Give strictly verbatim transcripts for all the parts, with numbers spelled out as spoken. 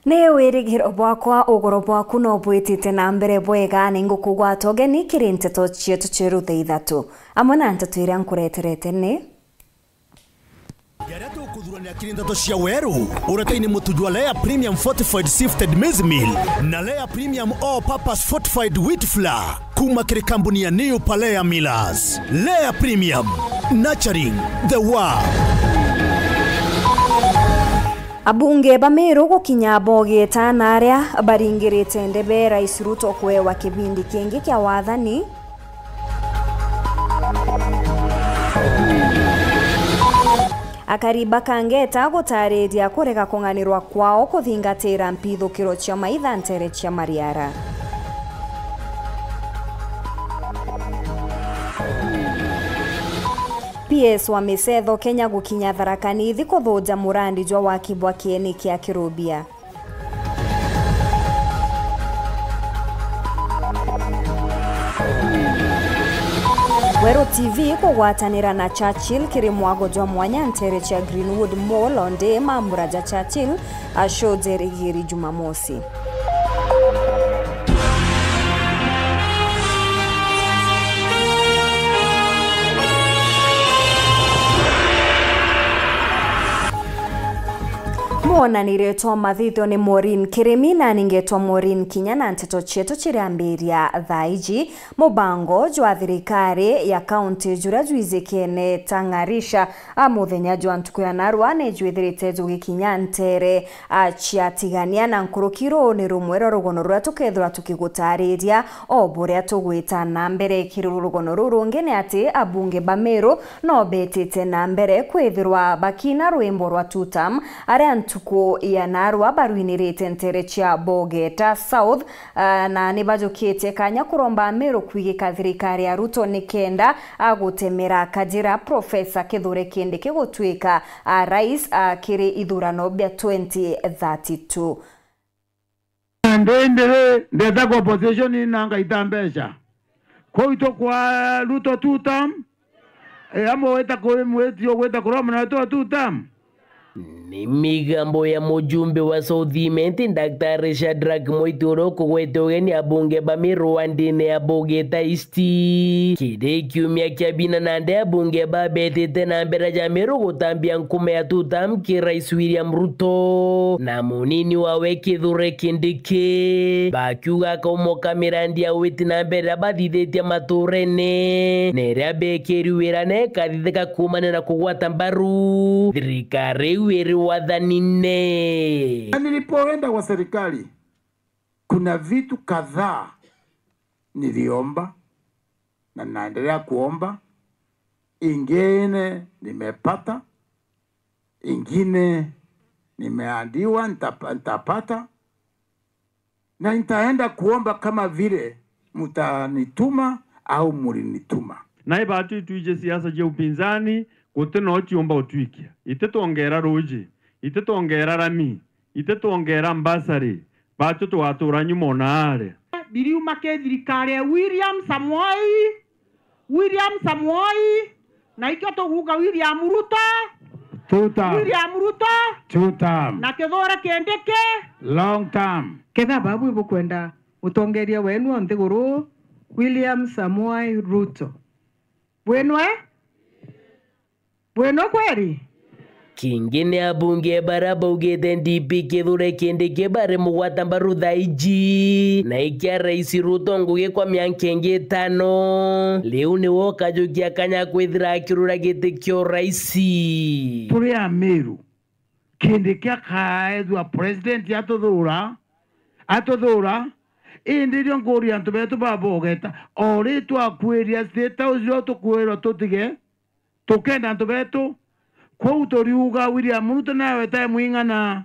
Ni wirigiro bwakwa ugoro bwaku no bwitite na mbere bwega, ni ngukugwata ugeni kiri nteto cietu cia rutha ithatu. Amwe na nteto iria nkureterete ni: Jaria tukuthurania kiri nteto cia weru, uretaini mutu jwa Lea Premium Fortified Sifted Maize Meal na Lea Premium All Purpose Fortified Wheat Flour. Kuuma kiri kambuni ya New Palea Millers. Lea Premium, nurturing the world. Abunge ba Meru gukinya Bogeta na aria baringirite ndebe Rais Ruto kuewa kibindi kingi kia wathani. Akari ba Kangeta gutariria kurega kung'anirwa kwao kuthingatira mpithukiro cia maitha ntere cia Mariara. P S wa Misetho Kenya gukinya Tharaka Nithi kuthuja murandi jwa waki bwa kieni kia Kirubia. Weru T V kugwatanira na Churchill kiri mwago jwa mwanya ntere cia Greenwood Mall, o ndi mambura ja Churchill, a show jerigiri Jumamosi. Mwonanire twa mathithio ni Maureen Kirimi, nani ngetwa Maureen Kinya, na nteto cietu ciriambiria thaa iji. Mubango jwa thirikari ya kaunti juria jwijikene ta Ng'arisha, a muthenya jwa ntuku ya narua ni jwithirite jugikinya ntere, a, cia Tigania na nkuruki. Ruu ni rumwe rwa rugono ruria tukethirwa tukigutariria o buria tugwita na mbere. Kiri rugono ruu rungi ni ati abunge ba Meru no betite na mbere kwithirwa bakina rwimbo rwa Tutam, aria ntuku ya narua barwinirite ntere cia Bogeta South, ah, na ni bajukitie kanya kuromba Ameru kwigika thirikari ya Ruto nikenda agutemera kajira Profesa Kithure Kindiki gutuika, ah, rais, ah, kiri ithurano bia twenty thirty-two. Ndindiri ndeta kwa opposition na ngaita mbeca. Kuu itu kwa Ruto two term, e, amwe wita kuri mwiti ugwita kuromana na Ruto two term. Ni migambo ya mujumbe wa South Imenti, Daktari Shadrack Mwiti, uria ukugwete ugeni abunge ba Meru wandine ya Bogeta East. Kiri kiumia kia bina nandi abunge babetite na mbere ja Meru gutambia nkuma ya two term ki Rais William Ruto na munini wawe Kithure Kindiki, bakiuga akaumoka mirandi ya witi na mbere iria bathithitie maturene, na iria bekiri wira na ikathithika kuumania na kugwata mbaru thirikari iu iri wathanine. Na nilipoenda kwa serikali, kuna vitu kadhaa niliomba na naendelea kuomba, ingine nimepata, ingine nimeandiwa nitap-, nitapata, na nitaenda kuomba kama vile mtanituma au mulinituma. Na ibaatu itwije siasa cia upinzani, guti no ciumba utwikia. Iti twongera ruuji, iti twongera rami, iti twongera mbasari, baatu tugatuura nyuma o naari. Biriuma ki thirikari ya William Samoei, William Samoei, na ikio tuguuga William Ruto. Two term. William Ruto. Two term. Na Kithure Kindiki. Long term. Kethira babu ibukwenda mutongeria wenu o nthiguru, William Samoei Ruto. Bwinwe? Bwino kweri? Kingi ni abunge baria baugite D P Kithure Kindiki bari mugwata mbaru thaa iji, na ikia Rais Ruto ngugi kwa mianka ingi itano. Riu niwe ukajukia kanya kwithira akirura giti kia urais. Turi Amiru, Kindiki akaethua president atuthuura, atuthuura, indi irio nkuuria antu betu ba Bogeta, o ri twakwiria State House rio tukwirwa tutige, tukenda antu betu. Kwou turiuga William Ruto nawe tae mwing'ana.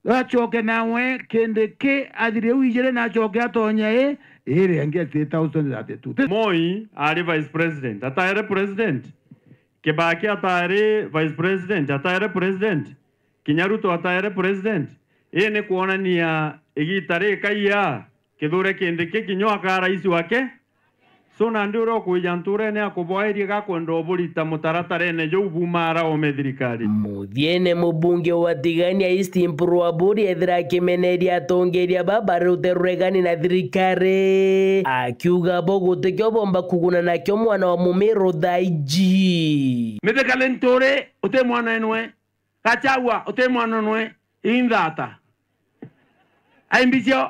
Acoke nawe Kindiki athire u ijiri na acoke atonye i, iri ingi State House twenty thirty-two. Moi ari vice president, ataere president. Kibaki ataere vice president, ataere president. Kinya Ruto ataere president. Ii ni kwonania igita rikaia Kithure Kindiki kinya akaa rais wake. So nandi uria ukwija nturene akuboerie gakwenda uburita mutaratarene juu bumara ome thirikari. Muthiene, mubunge wa Tigania East Mpuru Aburi ethira akimeneria atongeria baba rute ruregani na thirikari, akiuga bo gutikio bomba kuguna nakio mwana wa Mumiru thaiji. Mithika ni nturi, uti mwana enwe. Gachagua, uti mwana nwe, inthata. Aimbicio,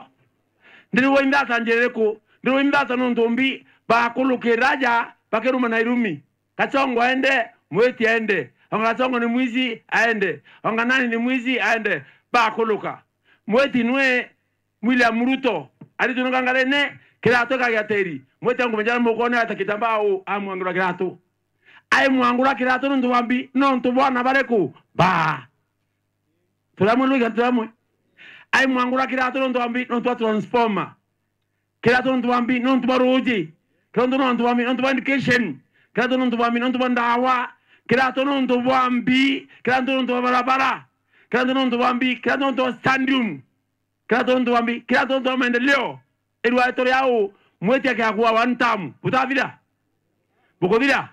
ndirigwa inthata njira iriku? Ndirigwa inthata nontu mbi bakulukira aja bakiruma na irumi. Gachongo aende, Mwiti aende. Onga Gachongo ni mwizi, aende. Onga nani ni mwizi, aende. Bakuluka. Mwiti nwe William Ruto, aritunuka ngarene, kiratu ikagia tiri. Mwiti angu mejara mukone ata kitambaa u, amwangura kiratu. Aimwangura kiratu nontu bwa mbi, nontu bwana bariku? Ba. Turamwe lwiga turamwe. Aimwangura kiratu nontu bwa mbi, nontu bwa transformer. Kiratu nontu bwa mbi, nontu bwa ruji. Kiratu nontu bwa mbi, nontu bwa education. Kiratu nontu bwa mbi, nontu bwa ndawa. Kiratu nontu bwa mbi, kiratu nontu bwa barabara. Kiratu nontu bwa mbi, kiratu nontu bwa stadium. Kira tuntu bwa mbi, kira tuntu bwa maendeleo, irua turi au, Mwiti akiakua one term. Butathira? Bukuthira?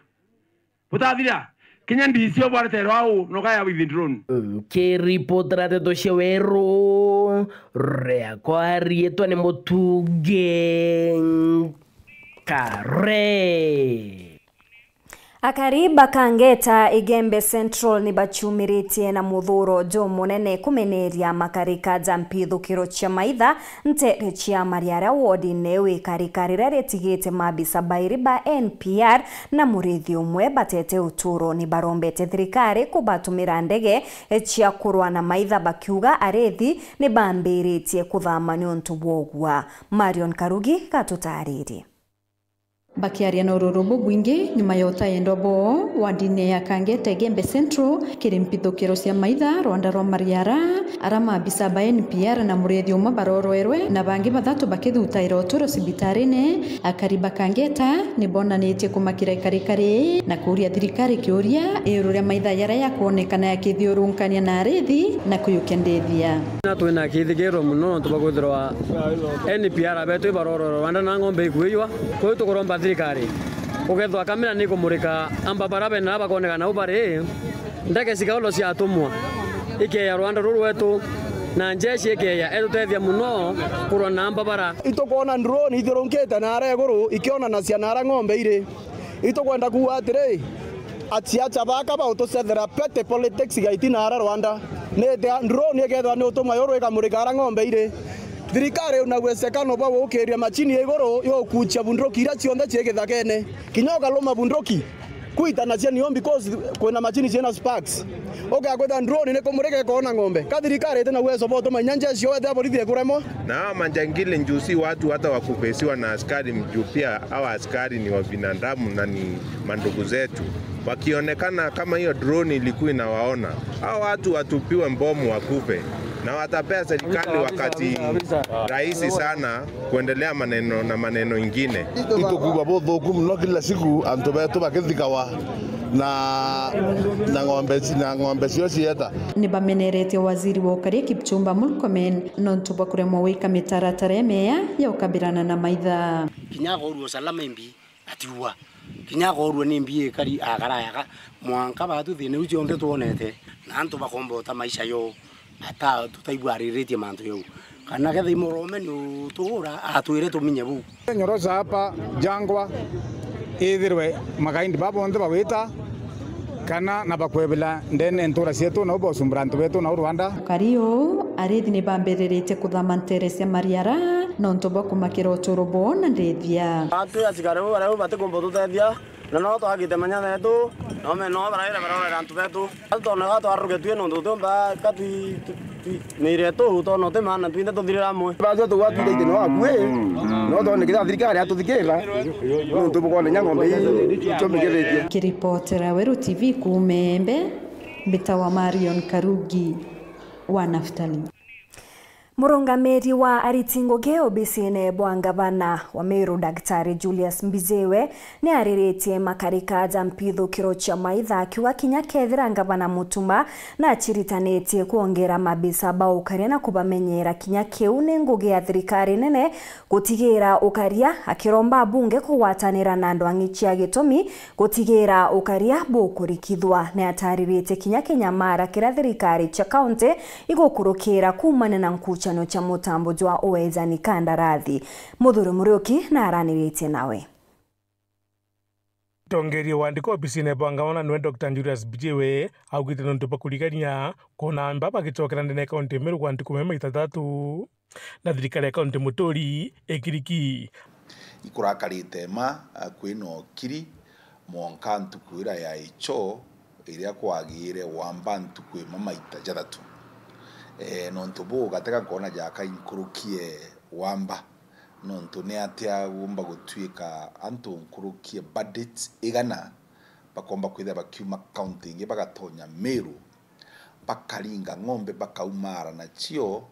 Butathira? Kinya D C obwareterwa au, nokaya with drone. Nkiripotera nteto cia weru, riakwa riitwa ni Mutungi Kare. Akari ba Kangeta Igembe Central ni baciumiritie na muthuro jumunene kumeneria makarika ja mpithukiro cia maitha ntere cia Mariara wodine iu ikarika riria ritigite mabisa bairi ba N P R na murithi umwe batete uturo. Ni barombete thirikari kubatumira ndege cia kurwa na maitha, bakiuga arithi ni bambiritie kuthama niuntu bwogua. Marion Karugi gatutaririe. Bakiaria na ururu bubwingi nyuma ya utayendwa boo wandine ya Kangeta Igembe Central kiri mpithukiro cia maitha rwanda rwa Mariara, ara mabisa ba N P R na murithi umwe barorwerwe na bangi bathatu bakithutaira uturo cibitarine, akari ba Kangeta ni bonanitie kumakira ikarikari na kuuria thirikari kiuria iuru ria maitha jaria yakwonekana yakithiurunkania na arithi na kuyukia ndithia. Na twina kithikiro muno nontu bwa kwithirwa N P R betu ibarorwerwe rwanda na ng'ombe ikuiywa. Kuu tukuromba thirikari, ukethwa kamera ni ikumurika amba bara bena bakonekana u bari, ndege cia kaulo cia atumwa ikeya rwanda ruru rwetu, na njeshi ikeya etutethia muno kurwa na amba bara. Itukwona drone ithiurunkite naara iguru ikionanacia naara ng'ombe iri. Itukwenda kuuga atiri, aciaca baka bautucethera petty politics gaiti naara rwanda. Ni atia drone ikethwa ni utumwa yuru ikamurika ara ng'ombe iri? Thirikari ina uwezekano bwa gukiria machini ya iguru yukuchia bunduki iria cionthe cii githakene. Kinya ukaluma bunduki, kuitanacia nio because kwina machini ciina sparks. Ugakwitha drone ni kumurika ikoona ng'ombe. Ka thirikari itina uwezo bwa utuma inya njeshi yoethe ya borithi ikuremwa. Na hawa majangili juu si watu hata wa kupesiwa na askari juu pia hawa askari ni wa binadamu na ni mandugu zetu. Wakionekana kama hiyo drone ilikuwa inawaona, hao watu watupiwe mbomu wakufe, na watapea serikali wakati rahisi sana kuendelea maneno na maneno ingine. Itukugua buthuku muno kila siku antu betu bakithikawa na, na ng'ombe ci-, na ng'ombe cio cieta. Ni bameneretie waziri wa ukari Kipchumba Murkomen nontu bwa kuremwa gwika mitaratara imeya ya ukabirana na maitha. Kinya akorua usalama imbi atiua. Kinya akorua ni mbi ikari akarayaga. Mwanka batu thina iu cionthe twonete, na antu bakombota maisha yo, ata tutaigua ariritie mantu jau. Kana ketha imurome ni utuura, atwire tuminye buu. Nyorosa hapa Jangwa, ithirwe magaindi ba bonthe bawita, kana na bakwebela ndene ntura cietu, nau bocumbura antu betu nau Rwanda. Ukari uu, arithi ni bambiriritie kuthama ntere cia Mariara nontu bwa kumakira uturo bwoo na ndithia. Atwi asikari bau baria batikumba ututethia, na no twagite manya yetu, no me no baraira barorera antu betu. Atwi tona ga twaruge twi nontu tiumba ka twi, twi, twi, ni iretu tona uti maana twinthe tuthirira amwe. Bacio tugwatwire itino akui, no tone kithira thirikari atuthikira, nontu bukone nya ng'ombe ii tumigithitie. Kiripotera Weru T V kuuma Embe, mbitawa Marion Karugi wa Naftali. Murungamiri wa ariti ngugi obisine bwa ngavana wa Meru, Daktari Julius Mbijiwe, ni ariritie makarika ja mpithukiro cia maitha, akiuga kinya kethira ngavana Mutuma naciritanitie kwongera mabisa ba ukaria na kubamenyera kinya kiu ni ngugi ya thirikari nene gutigira ukaria, akiromba abunge kugwatanira na andu ang'i cia gitumi gutigira ukaria bukurikithwa. Ni atariritie kinya kinyamara kiria thirikari cia kaunti igukurukira kuumania na nkucanio cia mutambo jwa uejani kandarathi. Muthuri Muriuki na araniritie nawe. Tongeria wandiko obisine bwa ngavana niwe Doctor Julius Mbijiwe augite nontu bwa kurigania kwona amba bagicokera ndene ya kaunti ya Meru gwa ntuku mema itathatu, na thirikari ya kaunti muturi ikiriki. Ikurakarite mma, a, kwina ukiri, mwanka ntuku iria ya icho iria kwagire wamba ntuku imwe maita jathatu. E, nontu buu gatega nkona jaka inkurukie wamba, nontu ni atia gumba gutuika antu nkurukie budget igana bakomba kwithira bakiuma kaunti ingi bagatonya Meru, bakaringa ng'ombe bakaumara nacio,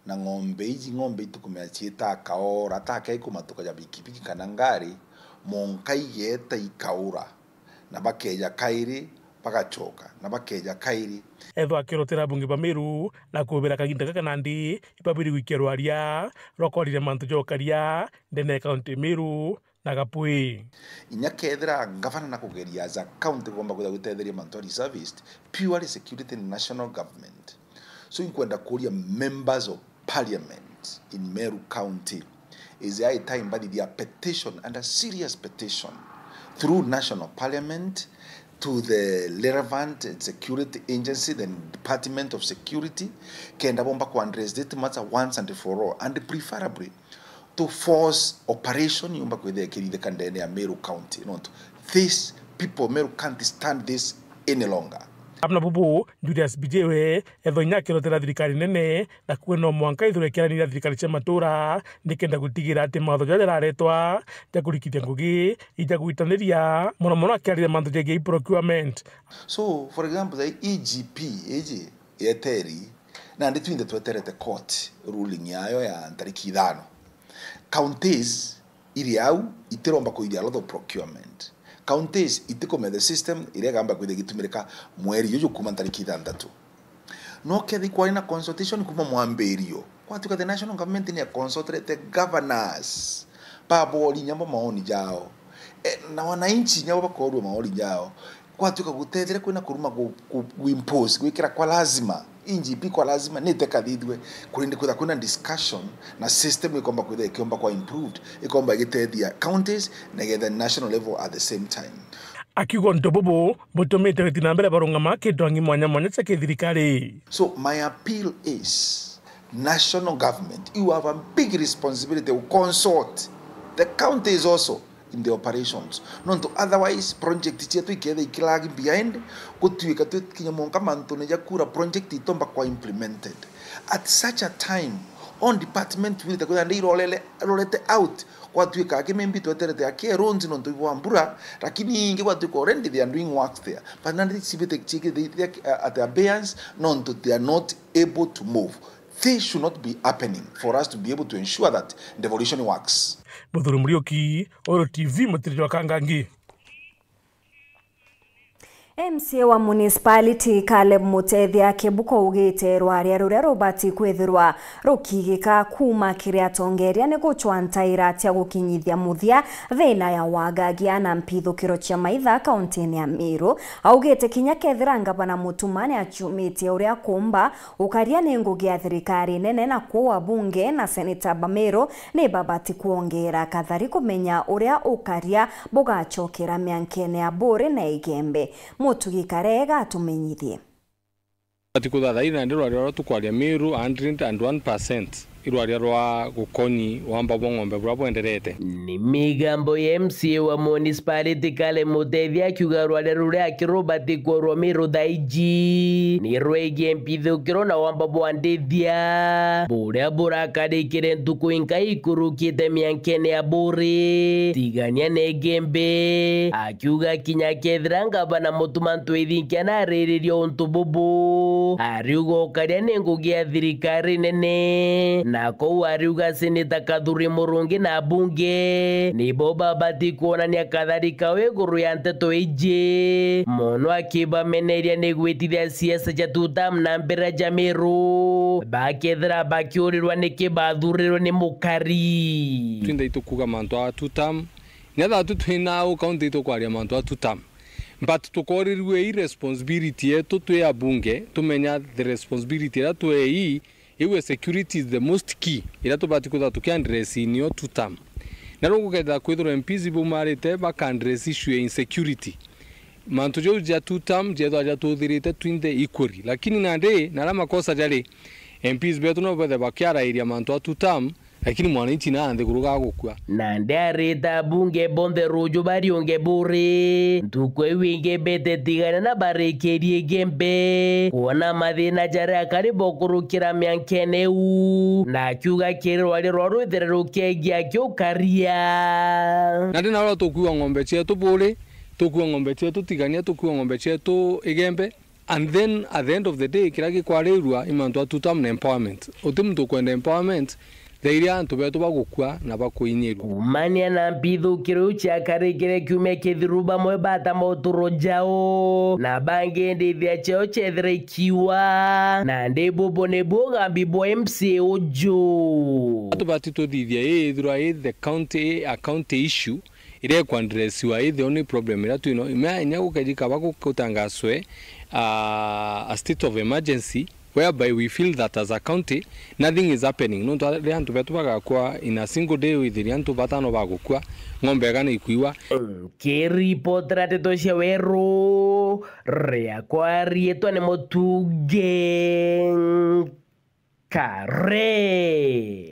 na ng'ombe iji, ng'ombe itikumenya ciita kaora, ta kea ikumatuka ja bikibiki kana ngari, monka igeeta ikaura, na bakeeja kairi, bagacoka, na bakeeja kairi. Ethwa akirotera abunge ba Meru na kubira kaginda gaka nandi, ibabiri gwikia rwaria rwa kwarire mantu ja ukaria ndene ya kaunti ya Meru na gapwi. Inya kethira ngavana na kugeria as a county kuomba kwithira gwitetheria mantu a reservist, purely security ni national government. So inkwenda kuria members of parliament in Meru County, is high time bathithia petition and a serious petition through national parliament to the relevant security agency, the Department of Security, kenda bomba ku address this matter once and for all, and preferably to force operation yumba kwithira ikirithika ndene ya Meru County, nontu these people, Meru can't stand this any longer. Abna bubu, Julius Mbijiwe ethwa inya akirotera thirikari nene, na kuwe no mwanka ithire ikiaraniria thirikari cia matura, nikenda gutigira ati mawatho jaria jararetwa ja kurikithia ngugi ija gwitaniria, mono mono akiariria mantu jegii procurement. So, for example, the E G P iji yeteri, nandi twinthe tweterete court ruling yayo ya ntariki ithano. Counties iri au itiromba kuithia a lot of procurement. Counties itikumenya the system iria igamba kwithia igitumirika mweri juju kuma ntariki ithanthatu. No kethira kwari na consultation kuma mwambirio, gwatuika the national government ni consultete governors, babori inya bo maoni jao, e, na wananchi inya bo bakorua maoni jao. Gwatuika gutethire kwina kuruma gu, gu, gu impose, gwikira kwa lazima, E G P kwa lazima, ni itekathithue, kurindi kwitha kwina discussion na system ikomba kwitha ikiomba kwa improved, ikomba igitethia counties na igetha national level at the same time. Akiuga untu bubu butumite giti na mbere barungama kintu angi mwanya mwanya cia kithirikari. So my appeal is, national government, you have a big responsibility to consult the counties also in the operations. Nontu otherwise project cietu iketha ikilag behind, gutuika twi kinya mwanka mantune ja kura project itomba kwa implemented. At such a time, all department wirite kwitha nde irorere, irorete out, gwatuika aki maybe tweterete aki roads nontu ibwa mbura, lakini ingi gwatuika already they are doing works there. But nandi cibite ciikite at abeyance nontu they are not able to move. This should not be happening for us to be able to ensure that devolution works. Muthuri Muriuki, Oro T V, Mutiri jwa Kangangi. M C A wa municipality Caleb Mutethia Kebuko augite rwaria ruria rubati kwithirwa rukigika kuuma kiri atongeria ni gucwa ntaira cia gukinyithia muthia thina ya wagagia na mpithukiro cia maitha kauntini ya Meru. Augite kinya kethira ngavana Mutuma ni aciumitie uria akumba, ukaria ni ngugi ya thirikari nene, na kwou abunge na seneta ba Meru ni babati kwongera kathari kumenya uria ukaria bugacokera miankene ya Buri na Igembe. Mutugi Karega atumenyithie. Ati kuthathaina ndi rwaria rwa tukwaria Meru a hundred and one percent. Irwaria rwa gukoni wamba bwa ng'ombe buria bwenderete. Ni migambo ya M C A wa municipality Kale Mutethia akiuga rwaria ruria akirubati kworwa Miru thaiji ni rwegie mpithukiro na wamba bwa ndithia buria burakarikire ntuku inkai ikurukite miankene ya Buri, Tigania na Igembe. Akiuga kinya kethira ngavana Mutuma Ntwithinkia naririria untu bubu, ariuga ukaria ni ngugi ya thirikari nene, na kou ariuga Seneta Kathuri Murungi na abunge nibo babati kwonania kathari kao iguru ya nteto iji, mono akibameneria ni gwitithia siasa cia two term na mbere ja Miru, bakethira bakiurirwa niki bathurirwe ni mukari. Twinthe itukuga mantu a two term, Nethira tu twina au kaunti itukwaria mantu a two term. But tukorirue i responsibility yetu twi abunge, tumenya the responsibility iria twei, iwe security is the most key, iria tubati kwithirwa tukiaddress nio two term. Na riu gukethira kwithirwa M Ps ibaumarite bakaddress issue ya insecurity. Mantu jau ja two term jethwa jatuthirite twinthe equally. Lakini nandi, na aria makosa jari, M Ps betu no bethe bakiarairia mantu a two term, Lakini mwananchi na nthiguru gagukua. Nandi arita abunge bonthe ruju bariunge Buri. Ntuku iu ingi bete Tigania na barikirie Igembe. Kwona mathina jaria akari bokurukira miankene iu. Na akiuga kiri rwari rwa rwithere rukegia akiukaria. Nandi narua tukua ng'ombe cietu Buri, tukua ng'ombe cietu Tigania, tukua ng'ombe cietu Igembe. And then at the end of the day, kiria gikwarirua i mantu a two term na empowerment. Uti muntu ukwenda empowerment, thaa iria antu betu bagukua na bakuinyirua. Kumania na mbithukiro iu ciakarikire kiumia kithiru, bamwe batama uturo jao, na bangi ndithia ciao ciethira ikiwa. Nandi bubu nibu ugambi bwa M C A uju. Tubati tuthithia ii ithirwa i the county, a county issue, iria ikwaddressiwa ithio ni problem iria twino. Imea inya gukeji kaba gu-, gutangaswe, ah, a state of emergency whereby we feel that as a county nothing is happening. Nontu riria antu betu bagakua in a single day, withiria antu batano bagukua, ng'ombe igana ikuiwa. Nkiripotera nteto cia Weru, riakwa riitwa ni Mutungi Kare.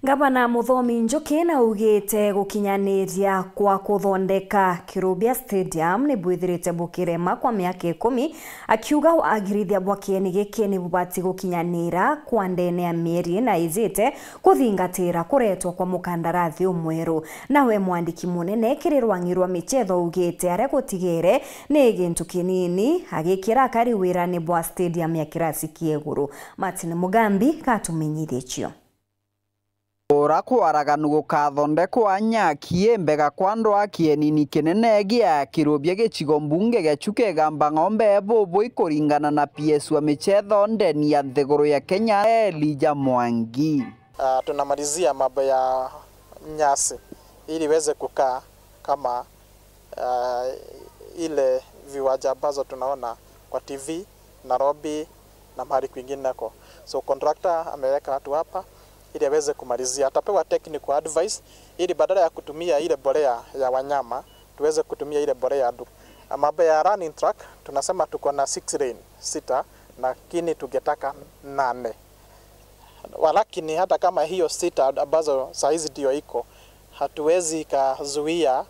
Ngavana Muthomi Njuki naugite gukinyaniria kwa kuthondeka Kirubia Stadium ni bwithirite bukirema kwa miaka ikumi, akiuga wagirithia bwa kieni giki ni bubati gukinyanira kwa ndene ya mieri ina ijite kuthingatira kuretwa kwa mukandarathi umweru. Nawe mwandiki munene kiri rwang'i rwa michetho augite aria gutigere ni gintu kinini, agikira akari wirani bwa stadium ya kirasi kia iguru. Martin Mugambi gatumenyithie cio. Ura kwaraganu gukathondekwa nyaki imbega kwa ndwaa kienini kinene gia Kirubia gicigo mbunge gia Chuka Igamba Ng'ombe bubu ikuringana na P S wa michetho ndeni ya nthiguru ya Kenya Elijah Mwangi. Ah, tunamalizia mambo ya nyasi ili iweze kukaa kama, ah, ile viwanja ambazo tunaona kwa T V, Nairobi na mahali kwingineko. So contractor ameweka watu hapa ili aweze kumalizia. Atapewa technical advice ili badala ya kutumia ile mbolea ya wanyama, tuweze kutumia ile mbolea ya du-, mambo ya running track, tunasema tuko na six lane, sita, lakini tungetaka nane. Walakini hata kama hiyo sita ambazo saa hizi ndio iko, hatuwezi ikazuia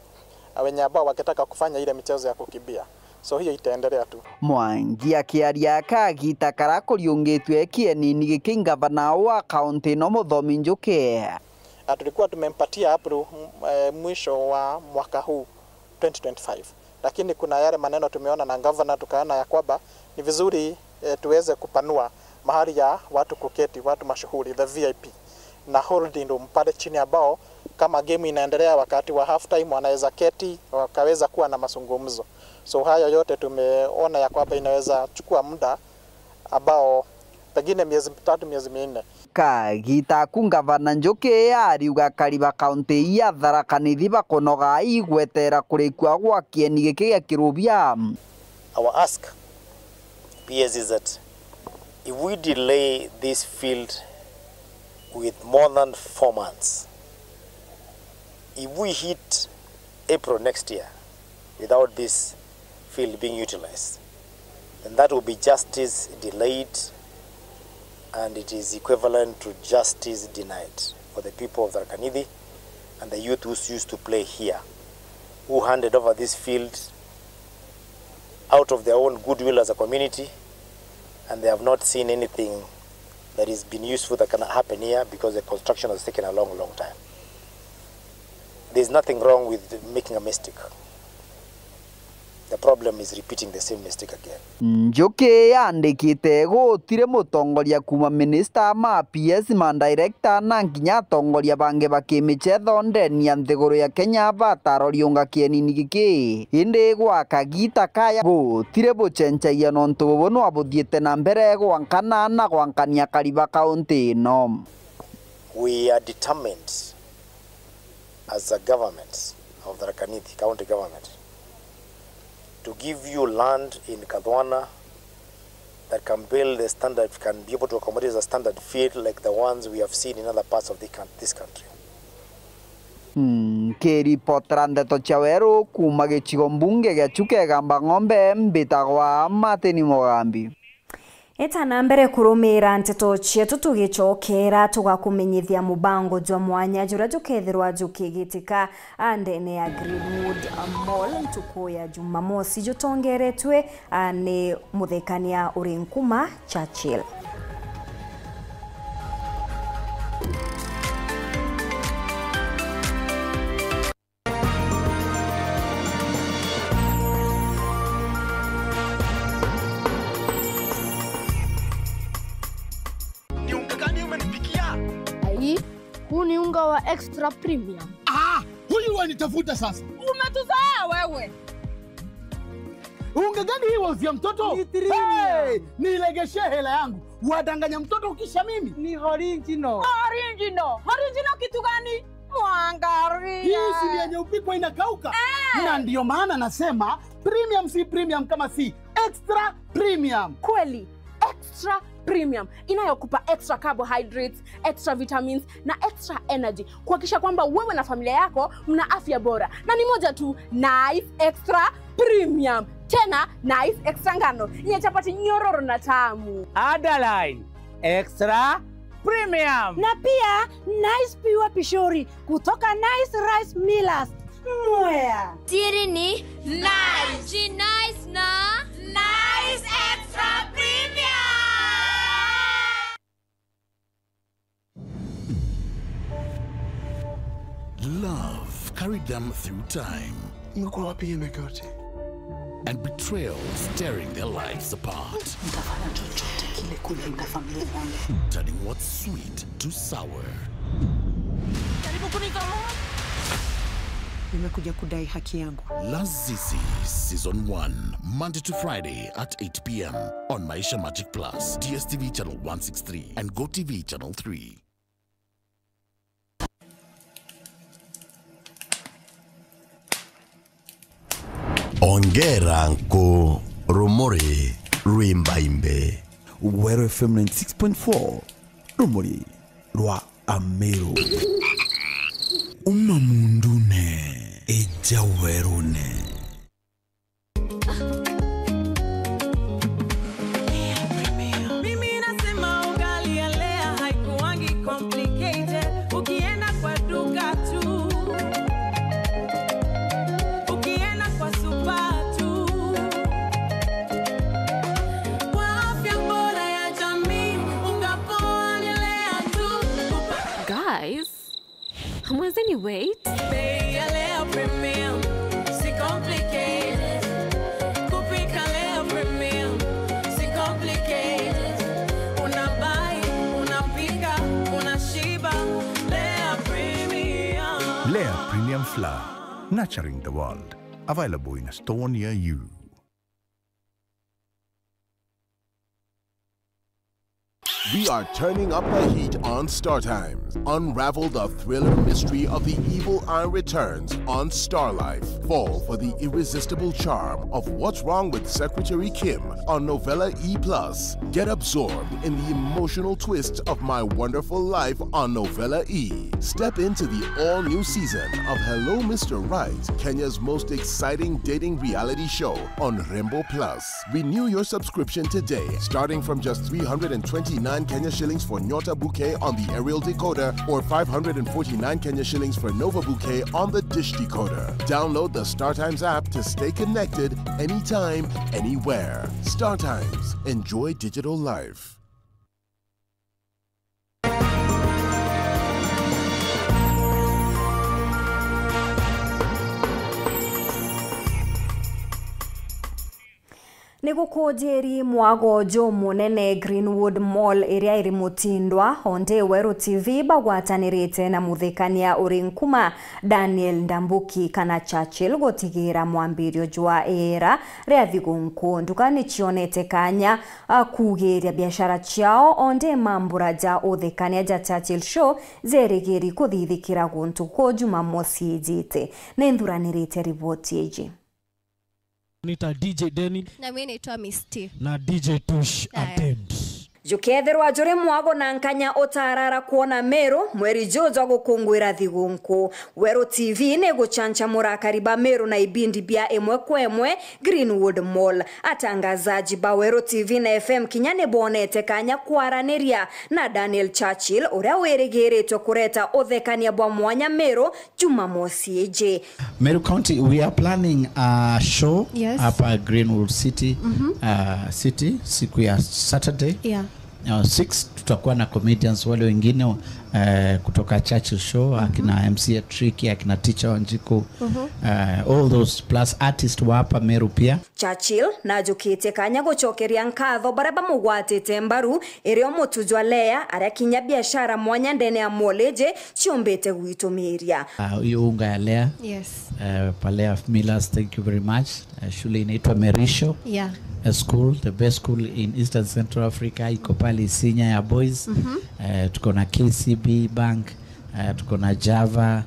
wenye ambao wakitaka kufanya ile michezo ya kukimbia. So hiyo itaendelea tu. Mwangi akiaria kagita kara kuriungitwe kienini giki ngavana wa kaunti ino Muthomi Njuki. Na tulikuwa tumempatia April, eh, mwisho wa mwaka huu twenty twenty-five. Lakini kuna yale maneno tumeona na governor, tukaona ya kwamba ni vizuri, eh, tuweze kupanua mahali ya watu kuketi, watu mashuhuri, the V I P, na holding room pale chini, ambao kama game inaendelea, wakati wa half time wanaweza keti, wakaweza kuwa na mazungumzo. So hayo yote tumeona ya kwamba inaweza chukua muda ambao pengine miezi mitatu, miezi minne. Kagita aku ngavana Njuki ariuga akari ba kaunti ya Tharaka Nithi bakunoga igwetera kurikua gwa kieni giki gia Kirubia. Our ask, P S, is that if we delay this field with more than four months, if we hit April next year without this field being utilized, That will be justice delayed, and it is equivalent to justice denied for the people of Tharaka Nithi and the youth who used to play here, who handed over this field out of their own goodwill as a community, and they have not seen anything that has been useful that can happen here because the construction has taken a long, long time. There's nothing wrong with making a mistake. The problem is repeating the same mistake again. Njuki yandikite gutiri mutongoria kuuma minista ma P S, ma director na nginya atongoria bangi ba kimichetho ndeni ya nthiguru ya Kenya bataroriunga kienini giki. Indi gwa kagita kaya gutiri bucenjagia nontu bubu nwa buthiite na mbere gwankana na gwankania akari ba kaunti ino. We are determined as a government of Tharaka Nithi County Government to give you land in Kathwana that can build a standard, can be able to accommodate a standard field like the ones we have seen in other parts of the coun-, this country. Nkiripotera ndeto cia weru kuuma gicigo mbunge gia Chuka Igamba Ng'ombe, mbitagwa Martin Mugambi. Eta na mbere kurumira nteto cietu, tugicokera tugakumenyithia mubango jwa mwanya juria jukethirwa jukigitika a ndene ya Greenwood Mall ntuku ya Jumamosi, jutongeretwe a ni muthekania uri nkuma Churchill. Ni unga gani umenipikia? Ai, huu ni unga wa extra premium. Ah, huyu wanitafuta sasa. Umetuzoea wewe. Unga gani hii wauzia mtoto? Ni premium. Hey, nilegeshee hela yangu. Wadanganya mtoto kisha mimi. Ni original. Original. Original kitu gani? Mwangalia. Hii si ni yenye upikwa inakauka? Eh. Na ndio maana nasema premium si premium kama si extra premium. Kweli, extra premium inayokupa extra carbohydrates, extra vitamins na extra energy, kuhakikisha kwamba wewe na familia yako mna afya bora. Na ni moja tu, Nice Extra Premium. Tena Nice Extra Ngano, yenye chapati nyororo na tamu. Underline, Extra Premium. Na pia Nice Pure Pishori kutoka Nice Rice Millers. Mwea. Siri ni Nice. Ji Nice na Nice Extra Premium. Love carried them through time. Imekuwa wapi hiyo miaka yote? And betrayal tearing their lives apart. Nitafanya chochote kile kulinda familia yangu. Turning what's sweet to sour. Karibu kunizomea. Nimekuja kudai haki yangu. Lazizi Season one, Monday to Friday at eight p.m. on Maisha Magic Plus, D S T V channel one six three and Go T V channel three. Ongera nku rumuri rwimbaimbe. Weru F M ninety six point four, rumuri rwa Ameru. Uma mundune, ija werune. Mimi nasema ugali ya Lea haikuwangi complicated. Ukienda kwa duka tu, ukienda kwa supa tu, kwa afya bora ya jamii, unga poa ni Lea tu. Guys, hamwezeni wait? Bei ya Lea Premium, si complicated. Kupika Lea Premium, si complicated. Una buy, unapika, unashiba. Lea Premium. Lea Premium Flour, nurturing the world. Available in a store near you. We are turning up the heat on Star Times. Unravel the thriller mystery of the evil eye returns on Star Life. Fall for the irresistible charm of What's Wrong with Secretary Kim on Novella E plus. Get absorbed in the emotional twist of My Wonderful Life on Novella E. Step into the all-new season of Hello Mister Right, Kenya's most exciting dating reality show on Rembo Plus. Renew your subscription today, starting from just three hundred and twenty-nine Kenya shillings for Nyota Bouquet on the aerial decoder or five hundred and forty-nine Kenya shillings for Nova Bouquet on the dish decoder. Download the StarTimes app to stay connected anytime, anywhere. StarTimes. Enjoy digital life. Ni gukujiri mwago jumunene Greenwood Mall iria iri Mutindwa, o ndi Weru T V bagwatanirite na muthekania uri nkuma Daniel Ndambuki kana Churchill gutigira mwambirio jwa iera ria thigunku. Nduka ni cionete kanya a kugiria biashara ciao, o ndi mambura ja uthekania ja Churchill Show jerigiri kuthithikira guntu ku Jumamosi ijite. Ni nthuranirite riboti iji. Nita D J Denny. Na mimi naitwa Misty. Na D J Tush Aya. Attend. Jukethirwa juri mwago na nkanya utarara kwona Meru, mweri juju jwa gukungwira thigunku. Weru T V ni guchanchamura akari ba Meru na ibindi bia imwe kwa imwe Greenwood Mall. Atangazaji ba Weru T V na F M kinya ni bonete kanya kwaraniria na Daniel Churchill, uria wirigiritwe kureta uthekania bwa mwanya Meru Jumamosi iji. Meru County, we are planning a show Yes. hapa Greenwood City, uh, City, siku ya Saturday. Yeah. Uh, six, tutakuwa na comedians wale wengine, uh, kutoka Churchill Show, akina M C A Tricky, akina Teacher Wanjiku, uh, all those, plus artist wa hapa Meru pia. Churchill najukitie kanya gucokeria nkatho baria bamugwatite mbaru, irio mutu jwa Lea, aria kinya biashara mwanya ndene ya mall iji ciumbite gwitumiria. Ah, hiyo unga ya Lea. Yes. Eh, Palea Millers, thank you very much. Eh, shule inaitwa Merisho Yeah. eh, School, the best school in Eastern Central Africa, iko pale Isinya ya Boys. Eh, tuko na K C B Bank, eh, tuko na Java.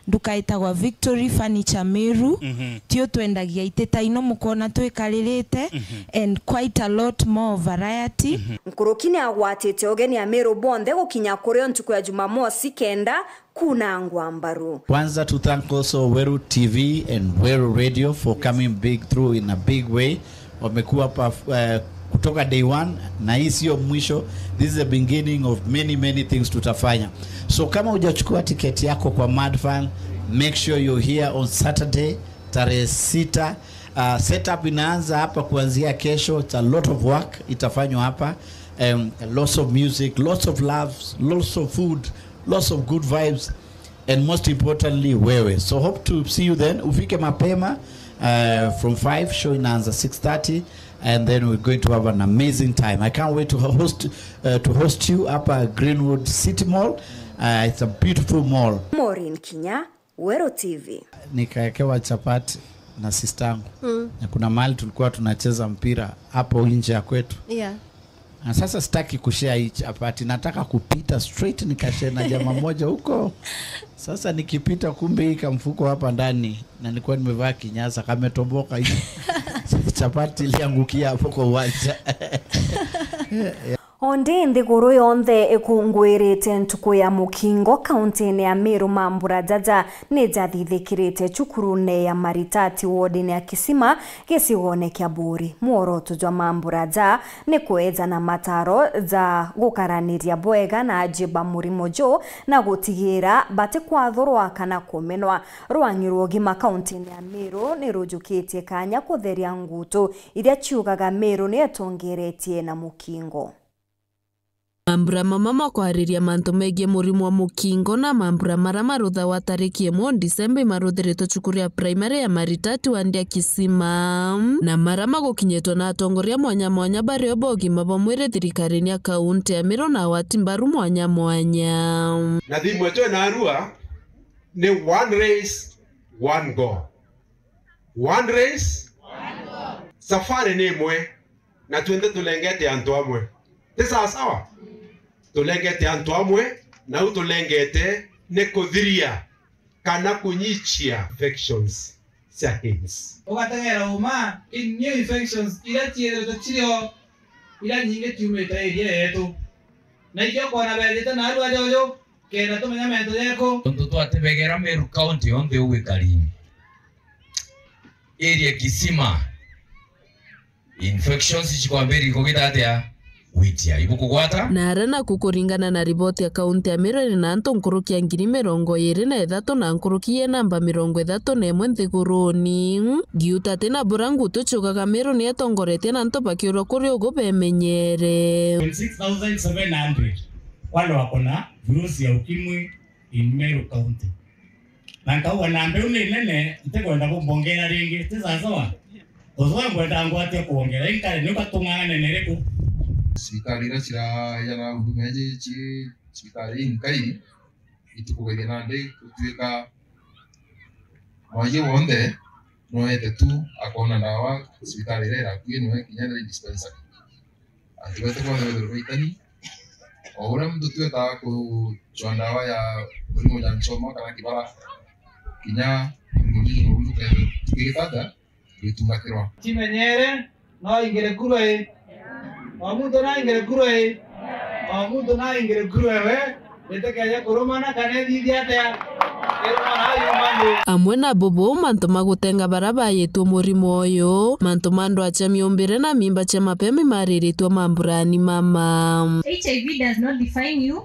Nduka itagwa Victory Furniture Meru. Tio twendagia iti ta ino mukona twikaririte, and quite a lot more variety. Nkuruki ni agwatite ugeni Ameru bonthe gukinya kurio ntuku ya Jumamosi kenda kunangwa mbaru. Kwanza to thank also Weru T V and Weru Radio for coming big through in a big way. Wamekuwa hapa, eh, kutoka day one, na hii sio mwisho. This is the beginning of many, many things tutafanya. So kama hujachukua tiketi yako kwa Madfan, make sure you're here on Saturday, tarehe sita. Uh, setup inaanza hapa kuanzia kesho. It's a lot of work itafanywa hapa. Um, lots of music, lots of laughs, lots of food, lots of good vibes. And most importantly, wewe. So hope to see you then. Ufike mapema, uh, from five, show inaanza six thirty, and then we're going to have an amazing time. I can't wait to host, uh, to host you hapa Greenwood City Mall. Uh, it's a beautiful mall. Maureen Kinya, Weru T V. Nikaekewa chapati na sistangu. Na kuna mahali tulikuwa tunacheza mpira hapo nje ya kwetu. Yeah. Na sasa sitaki kushare hii chapati, nataka kupita straight nikashare na jamaa moja huko. Sasa nikipita, kumbe hii kamfuko hapa ndani, na nilikuwa nimevaa kinyasa, kametoboka hivi. Chapati iliangukia hapo kwa uwanja. O ndi nthiguru yonthe ikungwirite ntuku ya mukingo kauntine ya Meru, mambura jaja ni jathithikirite cukurune ya Maritati wodine ya Kisima gicigone kia Buri. Mworoto jwa mambura ja ni kweja na mataro ja gukaraniria bwega na aji ba murimo ju na gutigira batikwathurwa kana kumenwa. Rwang'i rwa ugima kauntine ya Meru ni rujukitie kanya kutheria ngutu iria ciugaga Meru ni itongeretie na mukingo. Mambura mama ma kwariria mantu megii murimo wa mukingo na mambura mara maruthawa tariki imwe Disemba imaruthiritwe cukuru ya primary ya Maritati wodi ya Kisima, na mara magukinyitwe na atongoria mwanya mwanya bario ba ugima bwa mwiri thirikarine ya kaunti ya Meru na agwati mbaru mwanya mwanya. Na thimu yetu ina arua ni one race, one goal. One race, safari ni imwe, na twinthe tulengete antu amwe. Ti sawa sawa? Tulengete antu amwe, na u tulengete ni kuthiria kana kunyichia infections cia AIDS. Ugategera uma, i new infections iria ciithirite cirio, iria nyingi ciumite area yetu. Na ikio kwona beejite narua jojo, kenda tumenya mento jeku. Tontu twatebegera Meru County yonthe ugwikari, area Kisima, infections cikwambiria kugita atia? Gwitia. Ibukugwata? Na aria naku kuringana na riboti ya kaunti ya Meru iri na antu nkuruki ya ngiri mirongo iiri na ithatu na nkuruki ye namba mirongo ithatu na imwe nthiguruni. Ngiuta ati na bura ngutu ciugaga Meru ni itongoretie na antu bakiurwa kuri ugu bemenyere. Twenty-six thousand seven hundred wale wako na virusi ya ukimwi in Meru County. Na nkauga namba iu ni nene, ntikwenda kumbongera ringi, ti sawa sawa? Uthwe ngwenda ngwatia kwongera, inkare niu katung'ana nene riku? Cibitari iria cirayana huduma iji ci cibitari inkai, itukugeithia nandi gutuika mwajie wonthe noete tu akona ndawa cibitari iria irakui noe kinya ni dispensary. Antu betu bonthe bethirwe baitani. O uria muntu twetaga kucwa ndawa ya murimo jwa ncoma kana kibara, kinya murimo juju nobu tukethirwa tukigitata tugitungatirwa. Kimenyere, no ingire kurwe. O muntu no ingire kurwe. O muntu no ingire kurwe we. Itikeje kurumana kana ithithie atia? Irumana ayu mandu. Amwe na bubu, mantu ma gutenga bara bayitwe murimo uyu, mantu ma ndwaa cia miumbire na mimba cia mapema imariritwe mamburani mama. H I V does not define you.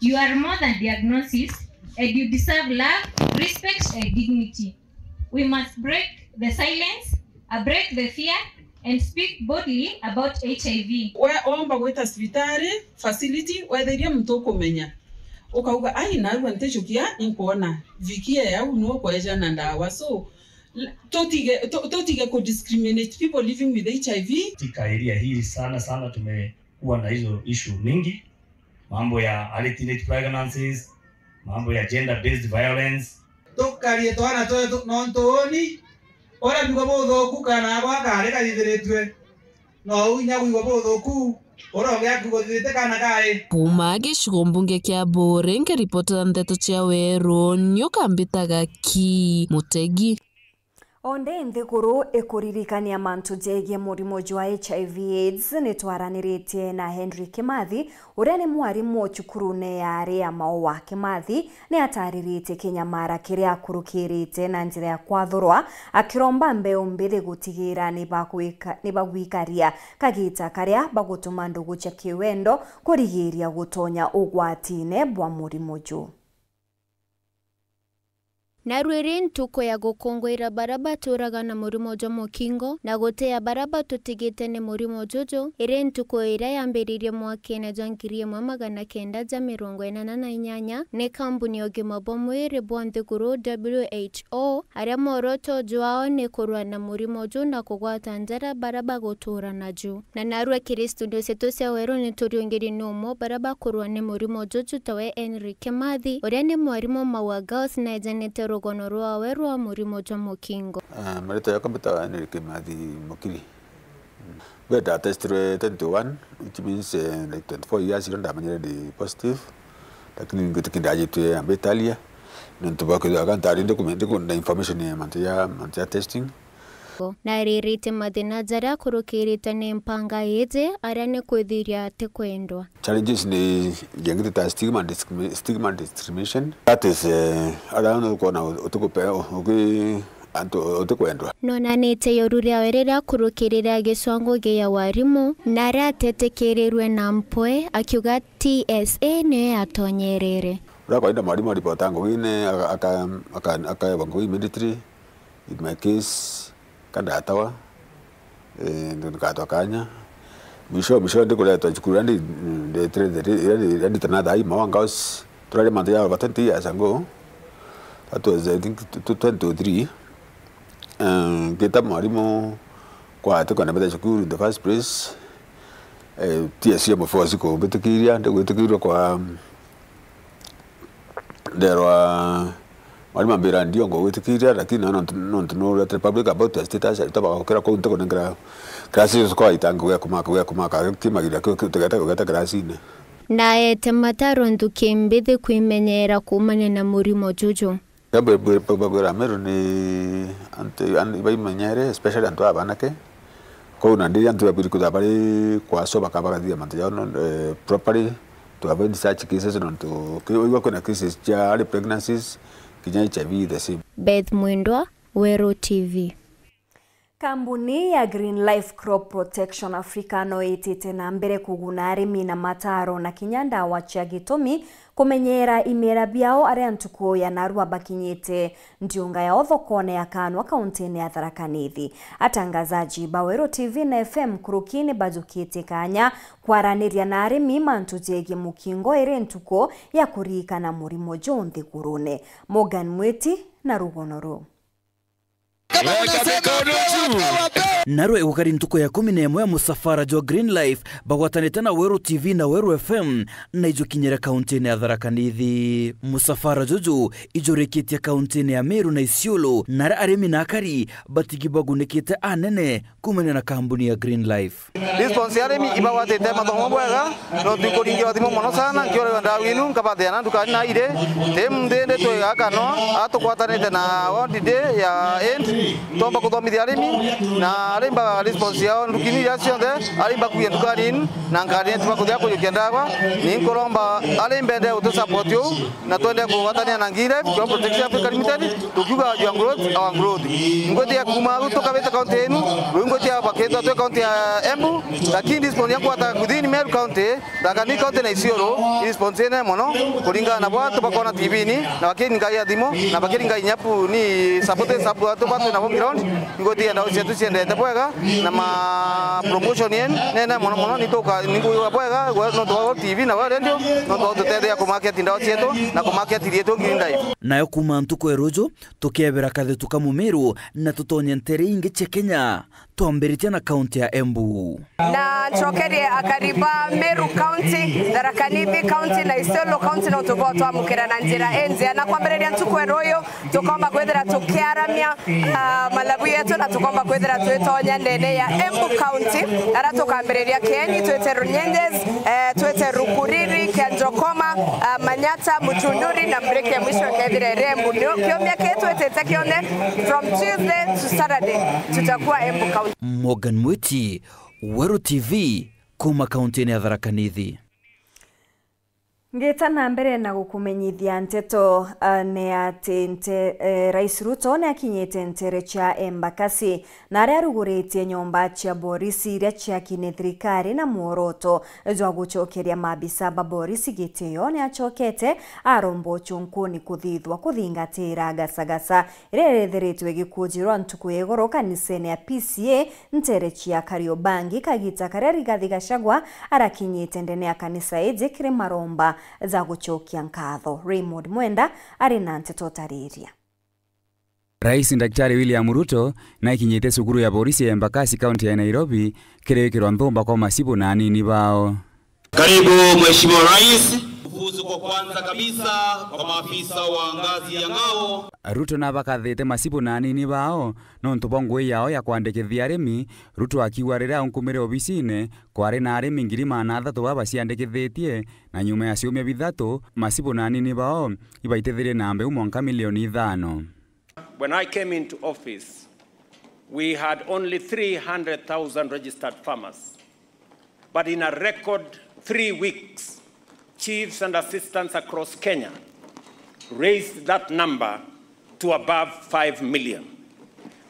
You are more than diagnosis, and you deserve love, respect, and dignity. We must break the silence, uh, break the fear, and speak boldly about H I V. We omba gwita cibitari, facility, weethiria muntu ukumenya. Ukauga, "Ai, narua ntijukia, inkwona." Vikie au niwe ukweja na ndawa. So, l-, tutige, tu-, tutige ku discriminate people living with H I V. Katika area hii sana sana tumekuwa na hizo issue mingi. Mambo ya early teenage pregnancies, mambo ya gender based violence. Tukarie twana twetu nontu uni uria biuga buthuku kana agwa akari kathithiritue. No u inya kwigua buthuku, uria ungi akiuga uthithite kana kari. Kuuma gicigo mbunge kia Buuri, nkiripotera ndeto cia Weru, niu kambitaga Ki Mutegi. O ndi nthiguru ikuririkania mantu jegie murimo jwa H I V AIDS, ni twaraniritie na Henry Kimathi, uria ni mwarimu cukurune ya ari ya Maua. Kimathi ni atariritie kinyamara kiria akurukirite na njira ya kwathurwa, akiromba mbeu mbithi gutigira ni bagwika-, ni bagwikaria kagita karia bagutuma ndugu cia kiwendo kurigiria gutonya ugwatine bwa murimo ju. Narua iri ntuku ya gukunguira bara baturaga na murimo jwa mukingo na gutea bara batutigite ni murimo juju, iri ntuku iria yambiririe mwakene jwa ngiri imwe magana kenda ja mirongo inana na inyanya ni kambuni ya ugima bwa mwiri bwa nthiguru, W H O, aria mworoto jwao ni kurua na murimo ju na kugwata njara bara bagutura naju. Na narua Kristu ndio cietu cia Weru ni turiungiri ni umwe bara bakurua ni murimo juju tawe Henry Kimathi, uria ni mwarimu Maua Girls na ejanite rugono rwawe rwa murimo jwa mukingo. Ah, maritwa yakwa mbitawa Henry Kimathi Mukiri. Mm. Mbere ndatestirwe twenty-one, which means, eh, like twenty-four years iria ndamenyere ndi positive. Lakini ngwitikia ndajitwe ambitalia. Nontu bwa kwithirwa ntari ndikumenya, ndikwenda information ya mantu ya, mantu ya testing. Na aririte mathina jaria akurukirite ni mpanga iji, aria ni kwithiria atikwendwa. Challenges ni jengi ta stigma and discrimi-, stigma and discrimination. That is, eh, aria ni ukwona utikupe-, uki-, antu utikwendwa. Nonanite ioru riawe riria akurukirire agicwa ngugi ya warimu, na aria atetikirirwe na mpwe, akiuga T S A niyo yatonyerere. Uria kawaida mwarimu aripota ngugi ni aka-, aka-, aka-, akaewa ngugi immediately. In my case, ka ndatawa, eh, ndikatwa kanya. Mwisho, mwisho ndikuretwa cukuru, andi, ndetire the, andi, andi tana thaa ii Maua Girls, turari mantu ya over twenty years ago. That was, I think, tw-, tw-, twenty oh three. Eh, ngita mwarimu kwa ati kwenda mbite cukuru in the first place. Eh, T S C M force kumbitikiria, ndigwitikirirwe kwa nderwa Mwarimũ ambira, "Ndio ngugwitikiria, lakini no nontu, nontu nuretire public about the status, aritwa bagukira kuu, ntikunengera class cio kwa itangu gwa kumaka, gwa kumaka, kimagiria kiu, kiu tugeta, tugeta class-ini." Naete mataro nthuki mbithi kwimenyera kuumania na murimo juju. Kaba bwe-, bwe-, bagwira Meru ni antu, an-, baimenyere, especially antu abanake. Kwou nandi antu babiri kwithirwa bari kwaso baka-, bagathithia mantu jao no, eh, properly to avoid such cases, nontu ki-, igua kwina cases cia early pregnancies, kinya H I V the same. Beth Mwendwa, Weru T V. Kambuni ya Green Life Crop Protection Africa no itite na mbere kuguna arimi na mataro na kinya ndawa cia gitumi kumenyera imera biao aria ntuku ya narua bakinyite ndiunga yao thokone ya Kanwa, kauntine ya Tharaka Nithi. Atangazaji ba Weru T V na F M nkuruki ni bajukitie kanya kwaraniria na arimi mantu jegie mukingo iri ntuku ya kuririkana murimo juu nthigurune. Morgan Mwiti na rugono ruu. Narua igukari ntuku ya kumi na imwe ya musafara jwa Green Life bagwatanite na Weru T V na Weru F M na ijukinyire kauntine ya Tharaka Nithi. Musafara juju ijurikitie kauntine ya Meru na Isiolo, na aria arimi na akari batigi bagunikite anene kumania na kambuni ya Green Life. Response ya arimi ibagwatite mathomo bwega, no twikuringirwa thimu mono sana, nkiorerwa ndawa inu, nkabatheana ndukani na iri, ti muntu indi twi gakano, atugwatanite na ward day ya end, twomba kuthomithia arimi, na arimi ba response yao ndukini iria cionthe, arimi bakuya ndukani inu, na nkari yetu bakuthia kujukia ndawa, ni nkuromba arimi bende gutu support uu, na twende kugwatania na Ngire, Crop Protection Africa Limited, tukiuga, "You are growth, our growth." Ingwetia kuma au tukabita kaunti inu, ruu ingwetia bakitwa twi kaunti ya Embu, lakini response ya kwata within Meru County, Tharaka Nithi County na Isiolo, response ine mono, kuringana na bwa tubakona T V-ini, na bakiringa ya thimu, na bakiringa inya pu ni support, support tubatu na ground, ingwetia ndawa cietu ciendete bwega, na ma promotion yen, nene mono mono, nituka, ninguiwa bwega, we, nontu wa T V na wa radio, nontu wa tutethia kumarket ndawa cietu na kumarket rietu Green Life. Nayo kuma ntuku ya ruju, tukiebera kathetu ka Mumiru na tutonye ntere ingi cia Kenya, twambiritie na kaunti ya Embu. Na ncokerie akari ba Meru County, Tharaka Nithi County na Isiolo County nontu bwa twamukira na njira injea. Na kwambiriria ntuku ya ruyu, tukomba kwithira tukiaramia, ah, malabu yetu na tukomba kwithira twitonya ndene ya Embu County, ara tukambiriria Kieni, twite Runyenjes, eh, twite Rukuriri, Kianjokoma, ah, Manyata, Mutunduri na break ya mwisho ikethira iri Embu. Nio kiumia kii twitite kionthe, from Tuesday to Saturday, tutakuwa Embu County. Morgan Mwiti, Weru T V, kuma kauntini ya Tharaka Nithi. Ngita na mbere na gukumenyithia nteto, ah, ni ati nte-, eh, Rais Ruto ni akinyite ntere cia Embakasi, na aria aruguritie nyomba cia borisi iria ciaki ni thirikari na mworoto jwa gucokeria maabisa ba borisi gitio. Ni acokete aromba ucunkuni kuthithwa kuthingatira gasagasa iria irethiritwe igikujirwa ntuku ya igoro kanisene ya P C A ntere cia Kariobangi, kagita karia Rigathi Gachagua arakinyite ndene ya kanisa iji kiri maromba ja gucokia nkatho. Raymond Mwenda ari na nteto utariria. Rais Daktari William Ruto naikinyite cukuru ya borisi ya Embakasi, kaunti ya Nairobi, kiri gwikirwa nthumba kwa macibu na anini bao. Karibu, Mheshimiwa Rais. Kufuzu kwa kwanza kabisa kwa maafisa wa ngazi ya ngao. Ruto nabakathite macibu na anini bao nontu bwa ngugi yao ya kwandikithia arimi. Ruto akiuga riria aunkumire obisine, kwari na arimi ngiri magana athatu baba baciandikithitie, na nyuma ya ciumia bithatu, macibu na anini bao ibaitithirie na mbeu mwanka milioni ithano. When I came into office, we had only three hundred thousand registered farmers. But in a record three weeks, chiefs and assistants across Kenya raised that number to above five million.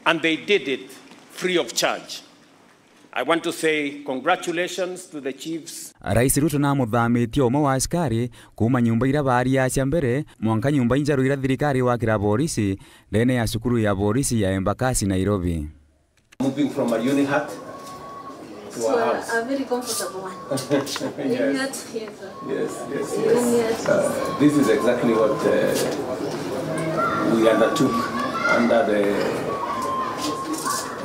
And they did it free of charge. I want to say congratulations to the chiefs. Rais Ruto namuthamitie umwe wa askari kuuma nyumba iria baariacia mbere mwanka nyumba injeru iria thirikari igwakira borisi ndene ya cukuru ya borisi ya Embakasi, Nairobi. Moving from a uni hut to a house. A very comfortable one. Yes. Uni hut, yes, sir. Yes, yes, yes. Uni hut. Uh, this is exactly what, uh, we undertook under the,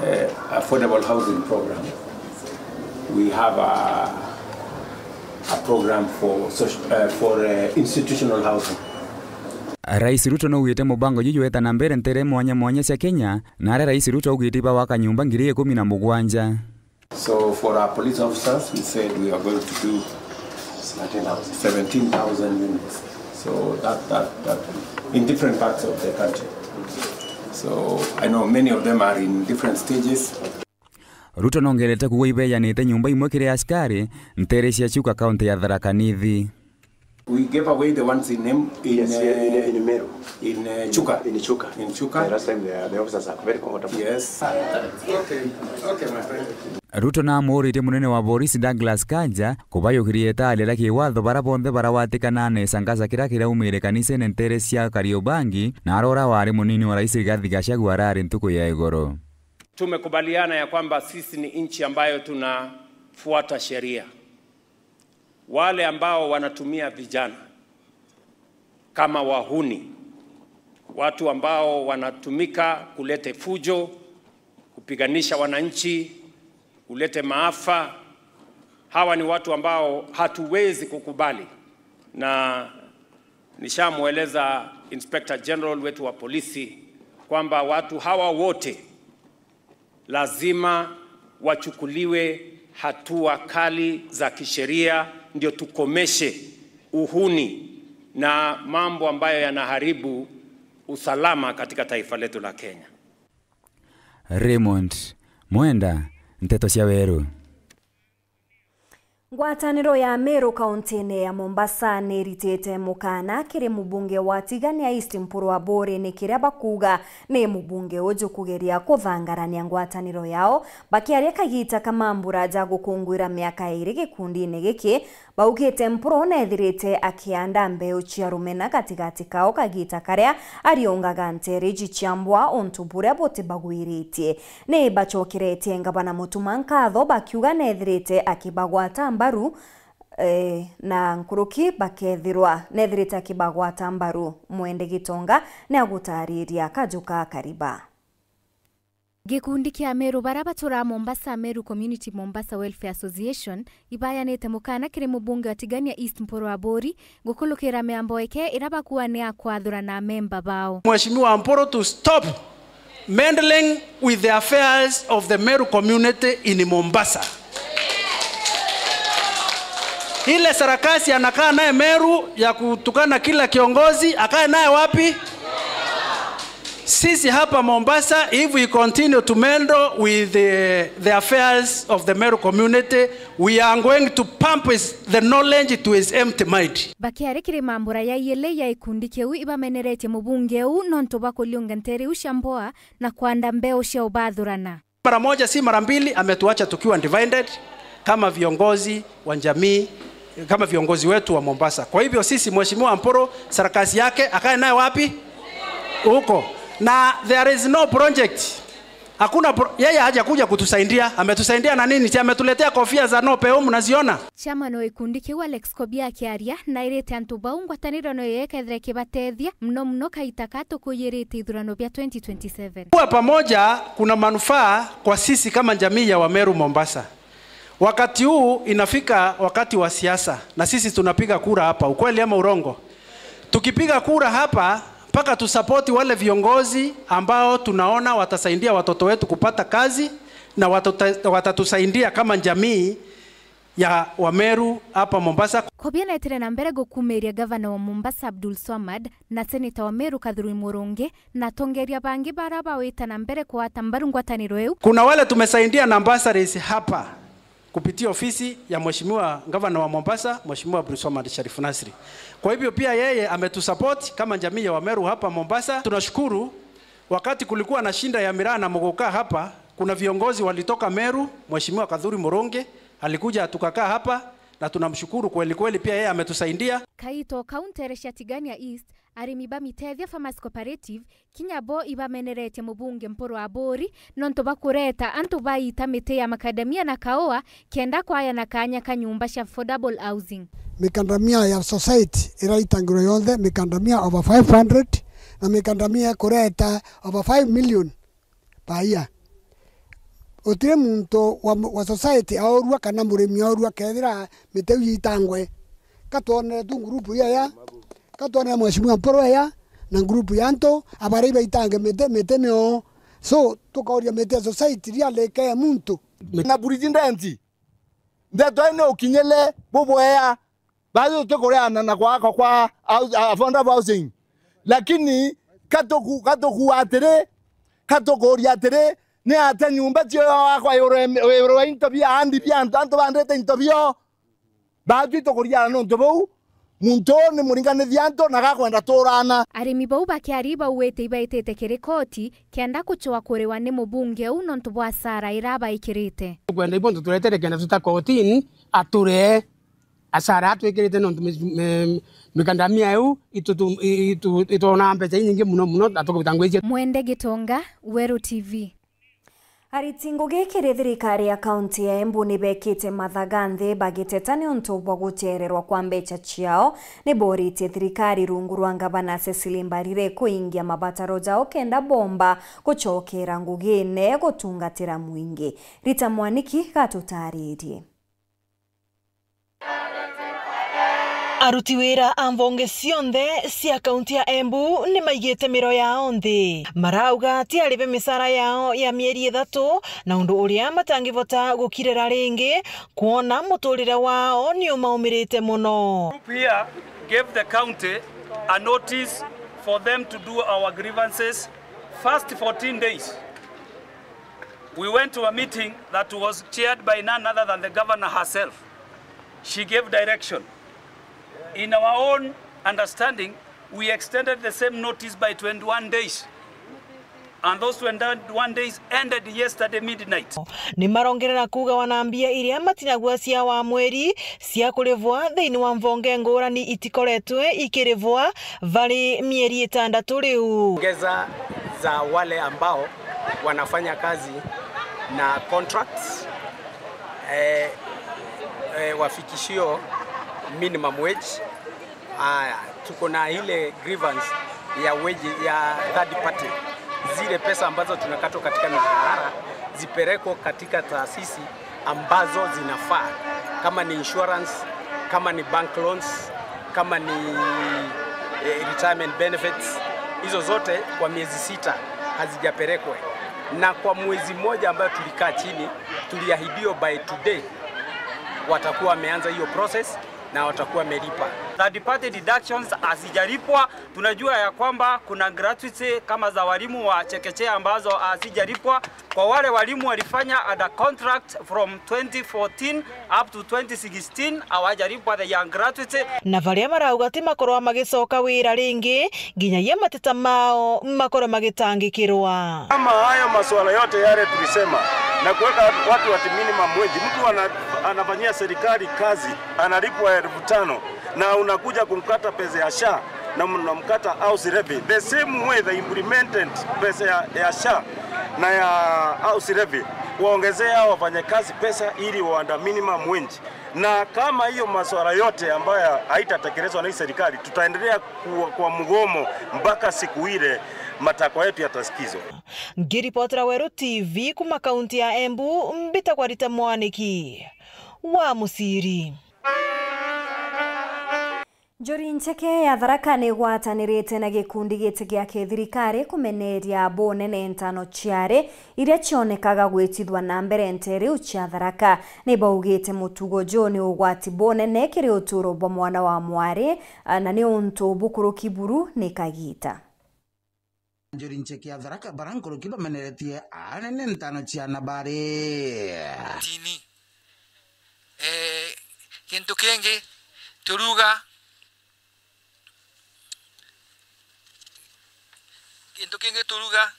uh, affordable housing program. We have a, a program for soc-, uh, for, uh, institutional housing. Rais Ruto naugite mubango juju jweta na mbere ntere mwanya mwanya cia Kenya, na aria Rais Ruto augite ibawaka nyumba ngiri ikumi na mugwanja. So for our police officers, we said we are going to do seventeen thousand units. So that, that, that in different parts of the country. So I know many of them are in different stages. Ruto nongerete kuuga ibeejanite nyumba imwe kiri askari ntere cia Chuka, kaunti ya Tharaka Nithi. We gave away the ones in Em-, in, Yes, in, uh, in Meru. In, uh, Chuka. In Chuka. In Chuka. The last time the, the officers are very comfortable. Yes. Okay. Okay, my friend. Ruto naamuritie munene wa borisi Douglas Kanja kubayukiria itaali ria kiwatho bara bonthe baragwatikana na icangaca kiria kiraumire kanisene ntere cia Kariobangi, na arora wari munini wa rais Rigathi Gachagua arari ntuku ya igoro. Tumekubaliana ya kwamba sisi ni nchi ambayo tunafuata sheria. Wale ambao wanatumia vijana kama wahuni, watu ambao wanatumika kulete fujo, kupiganisha wananchi, kulete maafa, hawa ni watu ambao hatuwezi kukubali, na nishamweleza Inspector General wetu wa polisi kwamba watu hawa wote lazima wachukuliwe hatua kali za kisheria, ndio tukomeshe uhuni na mambo ambayo yanaharibu usalama katika taifa letu la Kenya. Raymond Mwenda, Nteto cia Weru. Ngwataniro ya Meru kauntine ya Mombasa niritite mukana kiri mubunge wa Tigania East Mpuru Aburi ni kiria bakuuga ni mubunge uju kugeria kuthangarania ngwataniro yao. Bakiaria kagita ka mambura ja gukunguira miaka iiri gikundine giki, baugite Mpuru nethirite akianda mbeu cia rumena gatigati kao kagita karia ariungaga nteere iji cia mbwa untu buria butibagwiritie. Ni bacokeretie ngavana Mutuma nkatho bakiuga nethirite akibagwata mbaru, eh, na nkuruki bakethirwa nethirite akibagwata mbaru. Mwende Gitonga ni agutariria kaju ka kariba. Gikundi kia Ameru bara baturaa Mombasa, Meru Community Mombasa Welfare Association, ibayanite mukana kiri mubunge wa Tigania East Mpuru Aburi gukulukira miambo eke ira bakuuga ni ya kwathura na amemba bao. Mheshimiwa Mpuru to stop meddling with the affairs of the Meru community in Mombasa. Ile sarakasi anakaa naye Meru ya kutukana kila kiongozi, akae naye wapi? Sisi hapa Mombasa, if we continue to meddle with the, the affairs of the Meru community, we are going to pump his, the knowledge to his empty mind. Bakiari kiri mambura ya iele ya ikundi kiu, ibameneretie mubunge uu nontu bwa kuriunga nteere iu cia mboa na kwanda mbeu cia ubathurana. Mara moja si mara mbili ametuacha tukiwa divided kama viongozi wa jamii, kama viongozi wetu wa Mombasa. Kwa hivyo sisi, Mheshimiwa Mpuru, sarakasi yake akae naye wapi? Huko. Na there is no project. Hakuna pro-, yeye hajakuja kutusaidia. Ametusaidia na nini? Si ametuletea kofia za no peo, mnaziona? Chairman wa gikundi kiu Alex Kobia akiaria, nairite antu bau ngwataniro niyo ikethira ikibatethia, muno muno kaita ka tukuyirite ithurano bia twenty twenty-seven. Kuwa pamoja kuna manufaa kwa sisi kama jamii ya Wameru Mombasa. Wakati huu inafika wakati wa siasa, na sisi tunapiga kura hapa, ukweli ama urongo? Tukipiga kura hapa, mpaka tusapoti wale viongozi ambao tunaona watasaidia watoto wetu kupata kazi na watota-, watatusaidia kama jamii ya Wameru hapa Mombasa. Kobia naetire na mbere gukumiria gavana wa Mombasa Abdul Swamad na seneta wa Meru Kathuri Murungi na atongeria bangi bara bawita na mbere kugwata mbaru ngwataniro iu. Kuna wale tumesaidia na bursaries hapa kupitia ofisi ya Mheshimiwa gavana wa Mombasa, Mheshimiwa Abdul Swamad Sharif Nasri. Kwa hivyo pia yeye ametusupport kama jamii ya Wameru hapa Mombasa. Tunashukuru. Wakati kulikuwa na shinda ya miraa na muguka hapa, kuna viongozi walitoka Meru, Mheshimiwa Kathuri Murungi alikuja tukakaa hapa, na tunamshukuru kweli kweli, pia yeye ametusaidia. Kaito kaunti cia Tigania East, arimi ba Mitethia Farmers Cooperative kinya bo ibameneretie mubunge Mpuru Aburi nontu bwa kureta antu baita miti ya makandamia na kaua kenda kwayana kanya ka nyumba cia affordable housing. Mikandamia ya society iraitangirwa yonthe, mikandamia over five hundred, na mikandamia ikureta over five million per year. Utiri muntu wa, wa society aurua kana murimi aurua kethira miti iu itangwe. Katwonere tu group iria ya, katwonere Mheshimiwa Mpuru ya, Na group ya antu, abaria ibaitange miti, miti nio. So, tukauria miti ya society ria leke muntu. Na president, ndeto ino ukinyile bubwea, bathi utikureana na kwako kwa hou-, affordable housing. Lakini katuku-, katukua atiri, katukuria atiri, ni atia nyumba cio yakwa yurwe, yurwe into bia andi bia antu, antu bandite into bio? Baatwi tukuriana nontu buu, muntu uu ni muringanithia antu na gakwenda tuurana. Arimi bau bakiari bauite ibaitite kiri koti kenda kucwa kuriwa ni mubunge uu nontu bwa asara ira abaikirite. Tukwenda ibo ntu turetere kenda tuta kotini ature asara atwikirite nontu mi-, mi-, mikandamia iu itu-, itu-, itu-, itwona mbeca inyingi muno muno na tukubita ngwicia. Mwende Gitonga, Weru T V. Ariti ngugi kiri thirikari ya kaunti ya Embu ni bekite mathaga nthi bagiteta niuntu bwa gucererwa kwa mbeca ciao. Ni boritie thirikari rungu rwa ngavana Cecily Mbarire kuingia mabataro jao kenda bomba gucokera ngugine gutungatira mwingi. Rita Mwaniki gatutaririe. Aruti wira a mvonge cionthe cia kaunti ya Embu ni maigite miro yao nthi. Marauga ati aribe misara yao ya mieri ithatu, na undu uria matangivota gukirira ringi, kwona muturire wao ni umaumirite muno. Group here gave the county a notice for them to do our grievances first fourteen days. We went to a meeting that was chaired by none other than the governor herself. She gave direction. In our own understanding, we extended the same notice by twenty-one days. And those twenty-one days ended yesterday midnight. Ni marongerera kuuga wana mbia iria matinagua cia wa mweri cia kurivwa thiini wa mvonge ngurani itikoretwe ikirivwa vari mieri itandatu riu. Ongeza za wale ambao wanafanya kazi na contracts, eh, eh, wafikishio minimum wage. Aya, tuko na ile grievance ya wage ya third party. Zile pesa ambazo tunakatwa katika mishahara zipelekwe katika taasisi ambazo zinafaa, kama ni insurance, kama ni bank loans, kama ni, eh, retirement benefits, hizo zote kwa miezi sita hazijapelekwa. Na kwa mwezi mmoja ambayo tulikaa chini, tuliahidiwa by today watakuwa wameanza hiyo process na watakuwa wamelipa. Third party deductions hazijalipwa. Tunajua ya kwamba kuna gratuity kama za walimu wa chekechea ambazo hazijalipwa. Kwa wale walimu walifanya under contract from twenty fourteen up to twenty sixteen, hawajalipwa the young gratuity. Na baria marauga ti makorwa magicoka wira ringi, nginyagia mateta mao makorwe magitangikirwa. Kama hayo masuala yote yale tulisema, na kuweka watu at minimum wage, mtu ana-, anafanyia serikali kazi, analipwa elfu tano, na unakuja kumkata pesa ya SHA na mnamkata house levy. The same way they implemented pesa ya, ya SHA na ya house levy, waongezea hao wafanyakazi pesa ili waanda minimum wage. Na kama hiyo masuala yote ambayo haitatekelezwa na hii serikali, tutaendelea kuwa kwa mgomo mpaka siku ile matakwa yetu yatasikizwa. Ngiripotera Weru T V kuma kaunti ya Embu, mbitagwa Rita Mwaniki wa Musiri. Njuri Ncheke ya Tharaka ni igwatanirite na gikundi giti gia kithirikari kumeneria bunene ntano ciari iria cionekaga gwitithwa na mbere nteere iu cia Tharaka. Ni baugite mutugo juu ni ugwati bunene kiri uturo bwa mwana wa mwari, a, na ni untu bukuruki buru ni kagita. Njuri Ncheke ya Tharaka bara nkuruki bameneretie anene ntano cia Nabari. Tini. Eh, kintu kingi turuga, kintu kingi turuga,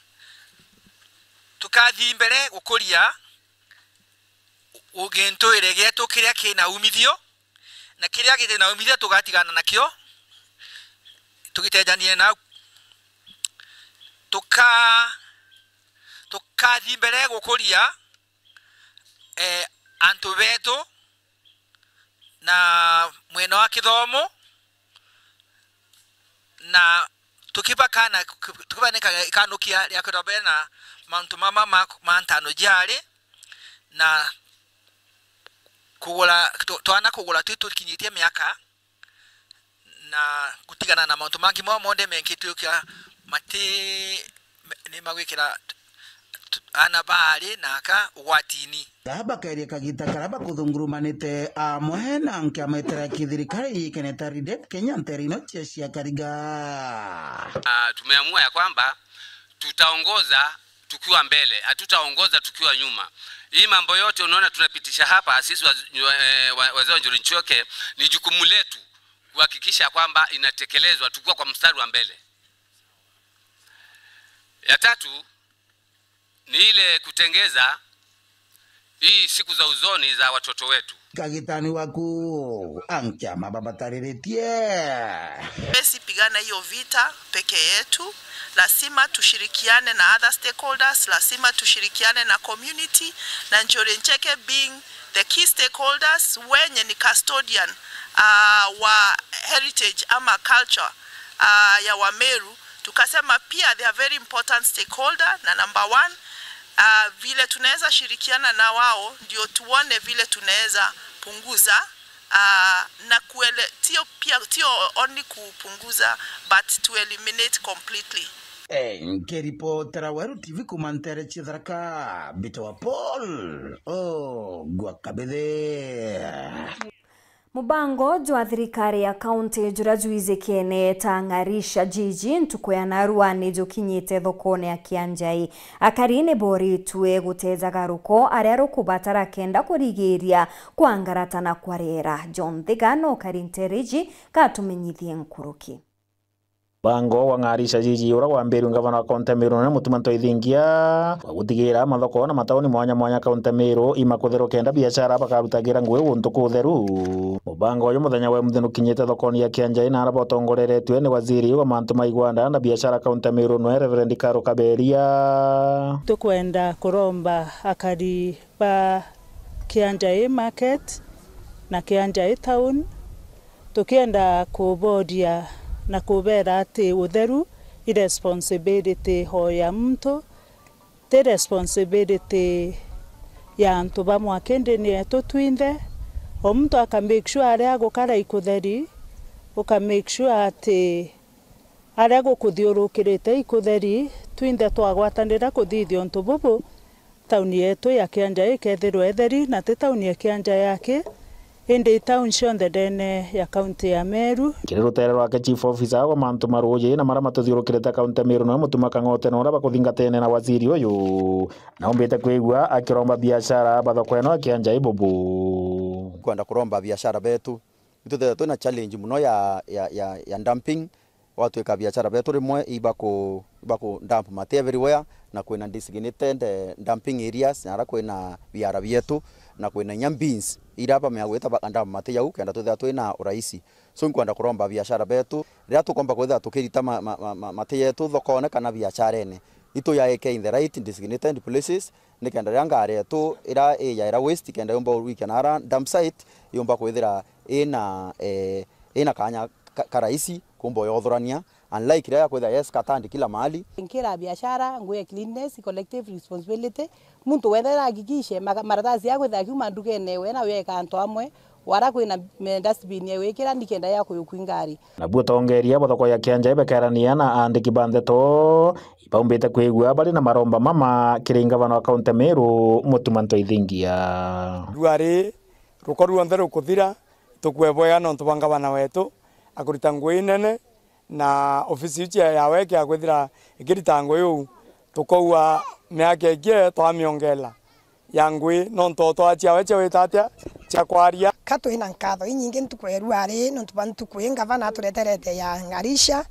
tukathi mbere gukuria u-, u-, gintu iri gietu kiria kina umithio, na kiria giti na umithio tugatigana nakio, tugitejanie nau. Tuka-, tukathi mbere gukuria, eh, antu betu na mwena wa kithomo, na tukibakana, tukibanenka ikanukia ria kwithirwa bena mauntu mama ma, ma ntano jari, na kugura, tw-, twana kugura twi tukinyitie miaka, na gutigana na mauntu mangi mao monthe menkitwe ukia mati, ni magwikira t-, ana baari na aka ugwatini. Ga bakeria kagita karia bakuthungurumanite amwe na nkiama itara kithirikari ikeneta Ridep Kenya ntere ino cia cia Kariga. Ah, tumeamua ya kwamba tutaongoza tukiwa mbele, hatutaongoza tukiwa nyuma. Hii mambo yote unaona tunapitisha hapa, sisi wa-, wa-, eh, wa-, wazee wa Njuri Nchioke, ni jukumu letu kuhakikisha kwamba inatekelezwa tukiwa kwa mstari wa mbele. Ya tatu ni ile kutengeza hii siku za uzoni za watoto wetu. Kagitani waku, ankia mababatariritie. Hatuwezi pigana hiyo vita peke yetu, lazima tushirikiane na other stakeholders, lazima tushirikiane na community, na Njuri Ncheke being the key stakeholders wenye ni custodian, ah, wa heritage ama culture, ah, ya Wameru. Tukasema pia they are very important stakeholder, na number one, ah, vile tunaweza shirikiana na wao ndio tuone vile tunaweza punguza, ah, na kuele-, sio pia, sio only kupunguza, but to eliminate completely. Eh, nkiripotera Weru T V kuma ntere cia Tharaka, mbitagwa Paul Ogwa Kabithe. Mubango jwa thirikari ya kaunti juria jwijikene ta Ng'arisha Jiji ntuku ya narua ni jukinyite thokone ya Kianjai. Akari ni boritue gutejaga ruko aria rukubatara kenda kurigiria kwangarata na kwa riera. John Thiga no kari ntere iji gatumenyithie nkuruki. Mubango wa Ng'arisha Jiji uria wambirue ngavana wa kaunti ya Meru none Mutuma Ntoithingia wa gutigira mathoko na matauni mwanya mwanya kaunti ya Meru imakutherwa kenda biashara bakarutagira ngugi guntu kutheru. Mubango uyu muthenya wa umuthi nukinyite thokoni ya Kianjai na aria batongoreretue ni waziri wa mantu ma igwanda na biashara kaunti ya Meru nwe Reverend Karo Kaberia. Tukwenda kuromba akari ba Kianjai Market na Kianjai Town, tukienda kuboria na kubera ati utheru i responsibility o ya muntu, ti responsibility ya antu bamwe, akindi ni yetu twinthe. O muntu aka make sure aria agukara ikutheri, uka make sure ati aria gukuthiurukirite ikutheri, twinthe twagwatanira kuthithia untu bubu, tauni yetu ya Kianjai ikethirwa itheri, na ti tauni ya Kianjai aki, indi i tauni cionthe ndene ya kaunti ya Meru. Kiri rutere rwake, Chief Officer wa mantu ma ruuji na maria matuthiurukirite kaunti ya Meru, nwe Mutuma Kang'ote, na uria bakuthingatene na waziri uyu, na umbite kwigua akiromba biashara ba thoko ino ya Kianjai bubu. Kwenda kuromba biashara betu, ituthetha twina challenge muno ya, ya, ya, ya dumping. Gwatwika biashara betu rimwe ibaku, ibaku dump mati everywhere, na kwina designated, eh, dumping areas, na ara kwina biara bietu, na kwina inya bins, ira bamea gwita baka dump mati jau, kenda twithira twina urahisi. So, nkwenda kuromba biashara betu, riria tukomba kwithira tukirita ma, ma, ma, ma, mati yetu thokone kana biasharene, ituyaike in the right designated places, nikenda riria ngari yetu ira ijaira waste, kenda yumba gwikia nara dump site, yumba kwithira ina, eh, ina kanya ka-, karahisi kumba yothurania, unlike riria yakwithira yes katandi kila mahali. Nkira biashara, ngugi ya cleanliness, collective responsibility, muntu wenthe ahakikishe maka-, maratasi ya kwithira akiuma ndugene, we na weka antu amwe, wara kwina me-, dustbin ya gwikira, nikenda ya kuyukwi ngari. Nabu atongeria ba thoko ya Kianjai bekerania na aandiki ba ndeto, ibaumbite kwigua bari na maromba mama kiri ngavana wa kaunti ya Meru, Mutuma Ntoithingia. Ruari, ruko ruonthe rukuthira, tukwebwega nontu bwa ngavana wetu, akurita ngugi inene, na ofisi iu cia, yawe ikia kwithira ikirita ngugi iu, tukaua miaka ikie twamiongela ya ngui, nontu o twacia we cia wita atia cia kwaria. Ka twina nkatho inyingi ntuku ya ruari, nontu bwa ntuku ii ngavana atureterete ya Ng'arisha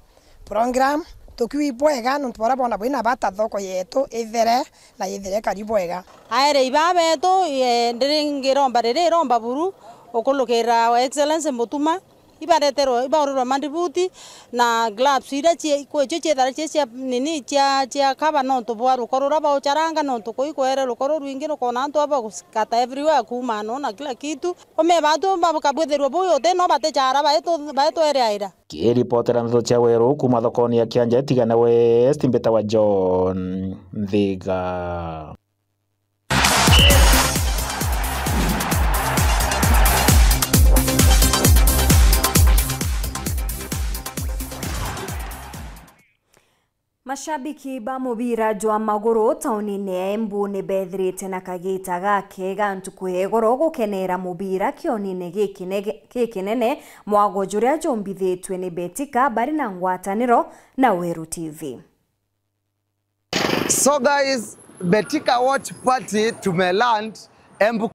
program, tukiui bwega, nontu baria bona bwina bata thoko yetu ithere na yithire ikari bwega. Aere iba betu, eh, ndiri ngiromba riri iromba buru, ukulukira Excellency Mutuma, ibareterwe, ibaurirwe mandibuti na gloves iria cie-, kwicio ciethara cie cia nini cia, cia kaba nontu bwa ruko ruria baucharanga nontu kui kwere ruko rurwingi rukona antu aba gukata everywhere kuuma no na kila kitu. Ome batu bakabwithirwa bui uti no batichara baitu-, baitwereaira. Kiripotera ndeto cia Weru kuma thokoni ya Kianja Tigana West, mbitawa John Nthiga. Mashabiki ba mubira jwa maguru taunine ya Embu ni bethirite na kagita gakega ntuku ya igoro gukenera mubira kionine gikinege- gikinene, mwago juria jumbithitwe ni Betika bari na ngwataniro na Weru T V. So guys, Betika watch party tumeland Embu